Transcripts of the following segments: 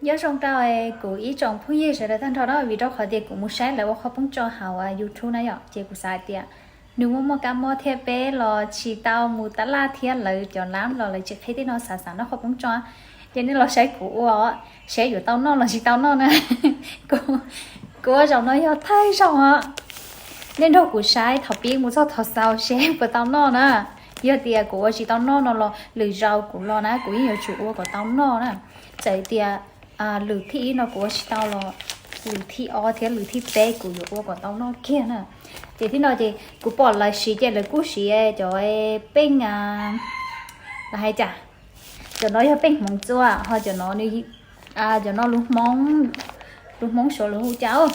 Nyob zoo rau kuv ib tsoom phooj ywg sawv daws tag nrho na, vim rau qhov tias kuv mus saib lawv ua qhov poob tso hauv YouTube na yom, ces kuv xav hais tias nws muaj muaj kab mob thiab peb los tsis tau mus tab laj thiab lawv cov lab los lawv tsis qhib tej no, xav xav noj qhov poob tso, ces nej los saib kuv ua, saib yuav tau noj los tsis tau noj na. Kuv ua zaum no yog thawj zaug os. Nej nrog kuv saib thaum pib mus txog thaum xaus seb puas tau noj na. Yog tias kuv ua tsis tau noj no los lwm zaus kuv los na kuv yeej yuav tsum ua kom tau noj na. Txawm tias lwm thib ib no kuv ua tsis tau los lwm thib ob thiab lwm thib peb kuv yuav ua kom tau noj kiag na. Ces thib no ces kuv pom lawv siv ces lawv kuj siv cov peej, lawv hais cas, cov no yog peej hmoov txua, ho cov no, cov no lus Hmoob, lus Hmoob Suav lawv hu cas,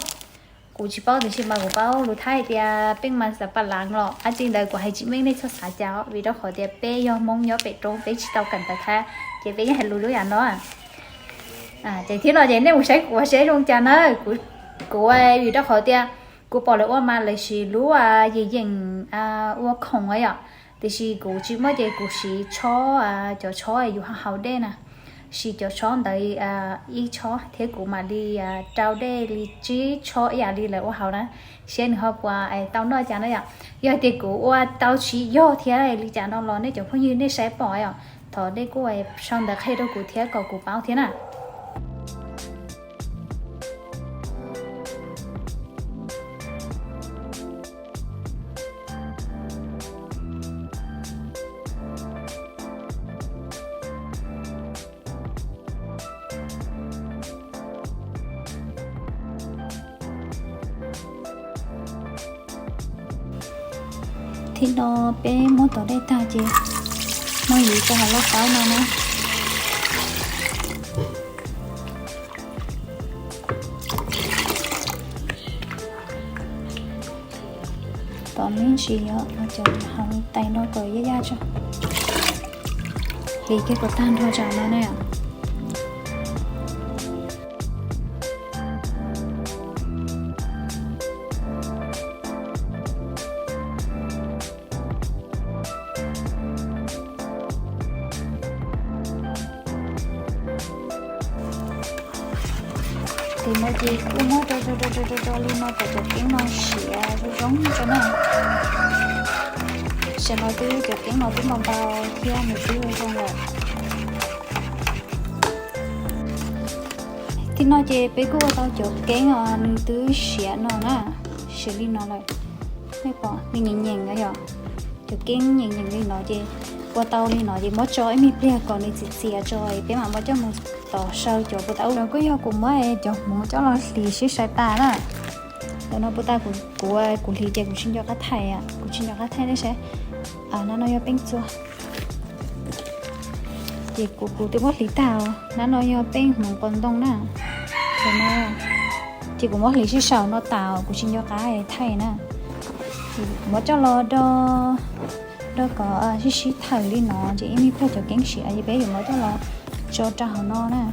kuv tsis paub tiam sis mas kuv paub lus Thaib tias peej mas xav pa lav los dab tsi ntawd, kuv hais tsis meej nej txhob xav cas, vim rau qhov tias peb yog Hmoob nyob pem roob peb tsis tau kawm ntawv Thaib, ces peb yeej hais lus lub yam no. Ces thib no ces nej mus saib kuv ua seb zoo cas na. Kuv, vim rau qhov tias kuv pom lawv ua mas lawv siv lub yeem yeem ua khoom yom, tiam sis kuv tsis muaj ces kuv siv tshob, cov tshob yus haus dej na, siv cov tshob ntawd ib tshob thiab kuv mam li rau dej li tsib tshob ib yam li lawv ua hauv na, seb nws ho puas tau noj cas na yom. Yog tias kuv ua tau tsis yog thiab li cas no los nej cov phooj ywg nej saib pom yom, thov nej kuj sau ntawv qhia rau kuv thiab kom kuv paub thiab na. Thib no peb muab tom dej tag ces muab yuav rau hauv lauj kaub no na. Tom me ntsis os, cov hauv tais no kom yaj yaj tso. Hliv kiag kom tag nrho tsam no na. Ces no ces kuj muab rau rau rau rau rau li no kom cov keeb no siav zoo zoo tso na. Tam sim no twb cov keeb no twb ntau ntau thiab nws twb zoo zoo lawm. Thib no ces peb kuj ua tau cov keeb os, nws twb siav no na, siav li no lawm. Nej pom nws nyeem nyeem no yom, cov keeb nyeem nyeem li no ces ua tau li no ces muab tso ib me pliag kom nws txias txias tso peb mam muab coj mus tov saw cov puas tau ub. Kuj yog kuv muab cov hmoov coj los hliv sib sai tas na. Ntawm no puas tau kuv, kuv hliv ces kuv tsis nco qab thaij, kuv tsis nco qab thaij nej saib. Nab no yog peej txua. Ces kuv, kuv twb muab hliv tag, nab no yog peej hmoov qos ntoo na. Ces no, ces kuv muab hliv sib sau no tas, kuv tsis nco qab thaij na. Ces kuv muab coj los do, do kom sib sib thawm li no, ces ib me pliag cov keeb siav ces peb yuav muab coj los tso rau hauv no na.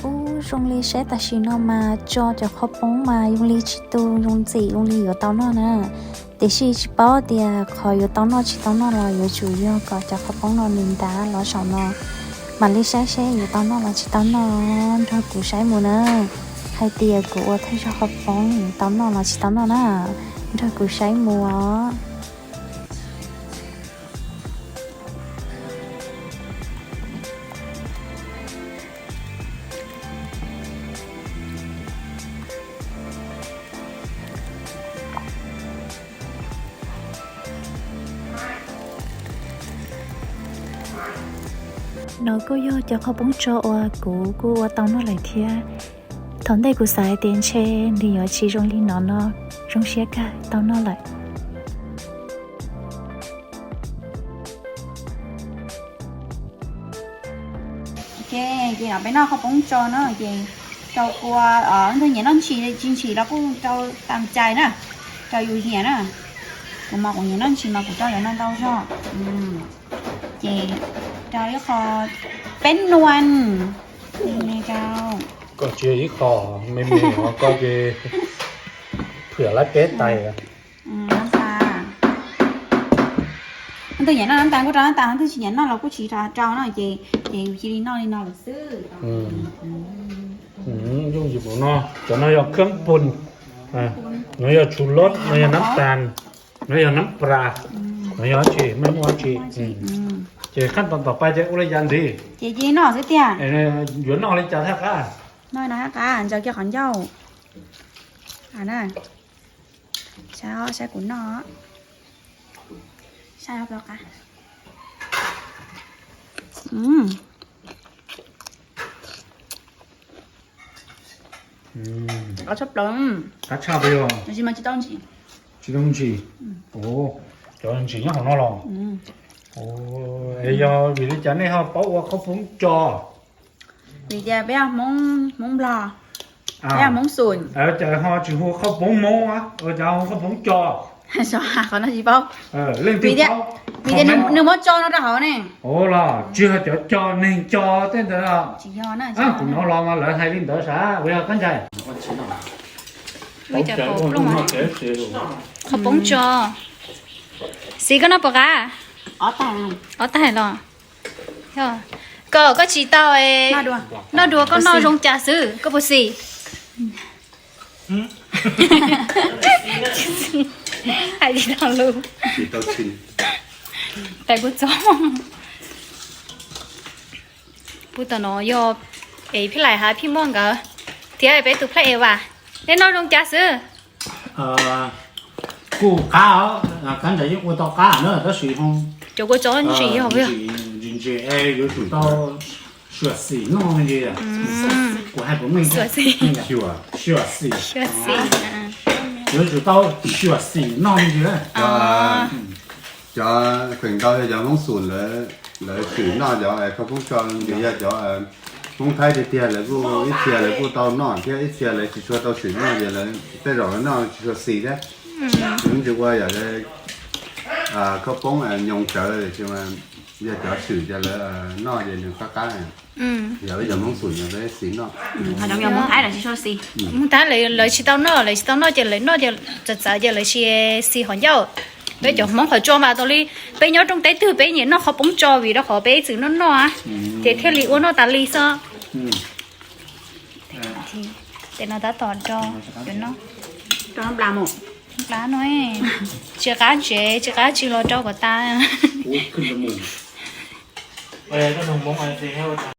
Ub, zoo li saib tam sim no mas tso cov qhov poob mas zoo li tsis tu zoo ntxim zoo li yuav tau noj na. Tiam sis tsis paub tias qhov yuav tau noj tsis tau noj los yuav tsum yog kom cov qhov poob no nws ntab los saum no mam li saib seb yuav tau noj los tsis tau noj. Nrog kuv saib mus na, hais tias kuv ua thawj zaug qhov poob yuav tau noj los tsis tau noj na. Nrog kuv saib mus os. No kuj yog cov qhov poob tso uas kuv kuj ua tau noj lawm thiab. Thaum ntej kuv xav hais tias ntshe nws yuav tsis zoo li no no, zoo siab kawg tau noj lawm. Ok, ces no peb noj qhov poob tso no ces rau kua, ntxhua nyiam noj ntshis tsis ntshis los kuj rau tam cai na, rau yus nyiam na. Kuv mas kuv nyiam noj ntshis mas kuv rau cov no ntau zog. Ces rau ib qho peb nuan. Koj tsis yog ib qho me me os, koj ces phwam lab peb tais. Leej twg nyiam noj nab tas kuj rau nab tas, leej twg tsis nyiam noj los kuj tsis rau no ces, ces yus cia li noj li no lawm xwb. Yooj yim mus no, cov no yog khab pun, no yog tshu loj, no yog nab tas, no yog nab plas, no yog dab tsi, maj muaj dab tsi. Ces khab tom tom pais ces ua li cas ntxiv? Ces cia li noj xwb tiag. Yuav noj li cas thiaj qab? Noj no thiaj qab, ntsaws kiag qhov ncauj. Saib, saib kuv noj. Saib qab. Qab tshaj plaws. Qab tshaj plaws. Tsis tau ntsis. Tsis tau ntsis. Cov ntsis nyob hauv no los? Es yog vim li cas nej ho paub ua khaub poob tso? Vim tias peb yog Hmoob Nplog, peb yog Hmoob Xum. Cas ho tsis hu khaub poob Hmoob, ua cas hu khaub poob tso? Qhov no tsis paub. Leej twg paub? Vim tias nws muab tso no rau hauv ne. Ua los tsis yog cov co neeg co tej ntawd los? Tsis yog na. Kuv hnov los mas lawv hais li ntawd sav, ua yog kab ntsais. Qhaub poob tso. Xis, koj noj puas qab? Ob tag los? Koj, koj tsis tau noj dua, koj noj zoo cas xwb, koj puas xis? Hais tsis tau lus. Tais kuj txob. Pub tom no yog es phij lais hab phij muaj nkawd thiab peb tus plaj es vas, nej noj zoo cas xwb? Kuj qab, kab ntsais yeej ua tau qab na tab sis cov kua txob ntsis yog ntsis ntsis es yuav tsum tau sua xis noj me ntsis. Kuv hais puas meej? Sua xis. Yuav tsum tau sua xis noj me ntsis. Cov feem ntau yog cov Hmoob Xum lawv swm noj cov khaub poob tso, nws yog cov Hmoob Thaib tiag tiag lawv kuj ib txhia lawv kuj tau noj thiab ib txhia lawv tsis tshua tau swm noj ces lawv tej zaum lawv noj tsis tshua xis thiab. Nws tsis ua yam khaub poob nyoos tsawv, yog cov swm ces lawv noj ces nws qab qab. Yog peb cov Hmoob Xum yog peb xis noj. Hmoob Thaib lawv tsis tau noj, lawv tsis tau noj ces lawv noj ces txawv txawv ces lawv tsis xis qhov ncauj. Peb cov Hmoob qhov tsua mas tau li peb nyob rooj teb twg peb nyiam noj khaub poob tso vim rau qhov peb ib txwm noj noj ces thiaj li ua noj tas li xwb. Tes no tab tom do, nplab no, tsis qab ntsev tsis qab tsis los rau kom tas.